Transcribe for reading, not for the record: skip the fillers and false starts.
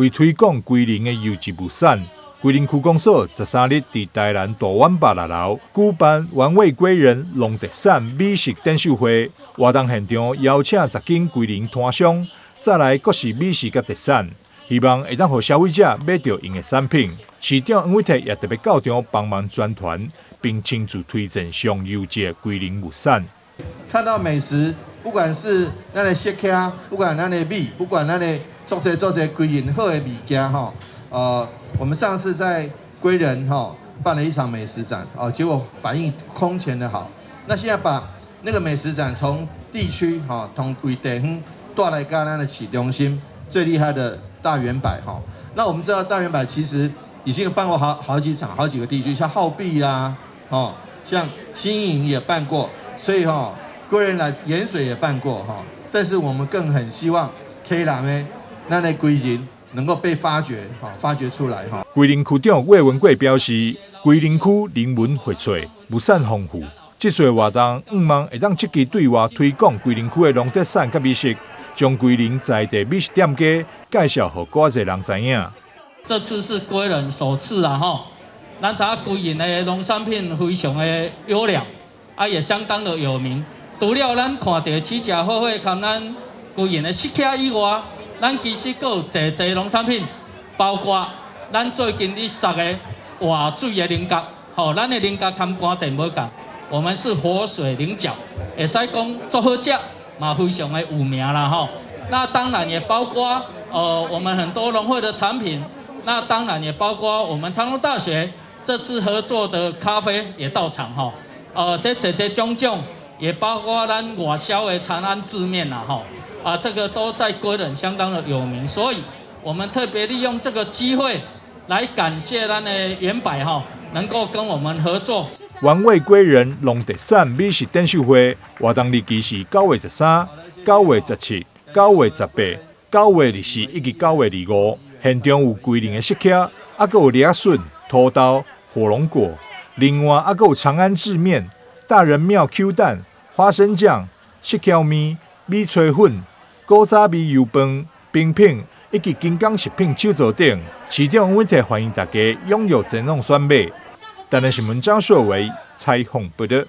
為推廣歸仁的優質物產，歸仁區公所13日佇台南大遠百六樓舉辦原味歸仁農特產美食展售會，活動現場邀請10間歸仁攤商，載來各式美食佮特產，希望會當予消費者買著𪜶的產品。市長黃偉哲也特別到場幫忙宣傳，並親自推薦上優質的歸仁物產。看到美食，不管是咱的雪茄，不管咱的米，不管咱的足濟足濟歸仁好的物件吼，我們上次在歸仁吼辦了一場美食展，哦，結果反應空前的好。那現在把那個美食展從地區吼，從規地方帶來到咱的市中心最厲害的大遠百吼。那我們知道大遠百其實已經辦過好好幾場，好幾個地區，像后壁啦，哦，像新營也辦過，所以吼，歸仁來鹽水也辦過哈，但是我們更很希望溪南的咱的歸仁能夠被發掘，哈，發掘出來哈。歸仁區長魏文貴表示，歸仁區人文薈萃，物產豐富，這次活動向望會當積極對外推廣歸仁區的農特產佮美食，將歸仁在地美食店家介紹予閣較濟人知影。這次是歸仁首次啊，吼，咱知影歸仁的農產品非常的優良，啊也相當的有名。除了咱看著試食好貨佮咱歸仁的雪茄以外，咱其實閣有濟濟農產品，包括咱最近咧殺的活水的菱角，吼，咱的菱角含乾電無仝，我們是活水菱角，會使講足好食，嘛非常的有名啦，吼。那當然也包括我們很多農會的產品，那當然也包括我們長榮大學這次合作的咖啡也到場，吼。這濟濟種種，也包括咱外銷的長安製麵啦，吼，啊，這個都在歸仁相當的有名，所以我們特別利用這個機會來感謝咱的遠百哈，能夠跟我們合作。原味歸仁農特產美食展售會活動日期是9月13、9月17、9月18、9月24以及9月25。現場有歸仁的雪茄，啊，閣有蜊仔筍、土豆、火龍果，另外啊，閣有長安製麵、大仁廟 Q 蛋、花生醬、雪橇麵、米炊粉、古早味油飯、冰品以及金剛食品手作等。市長溫特歡迎大家踴躍前往選買。台南新聞張碩維採訪報導。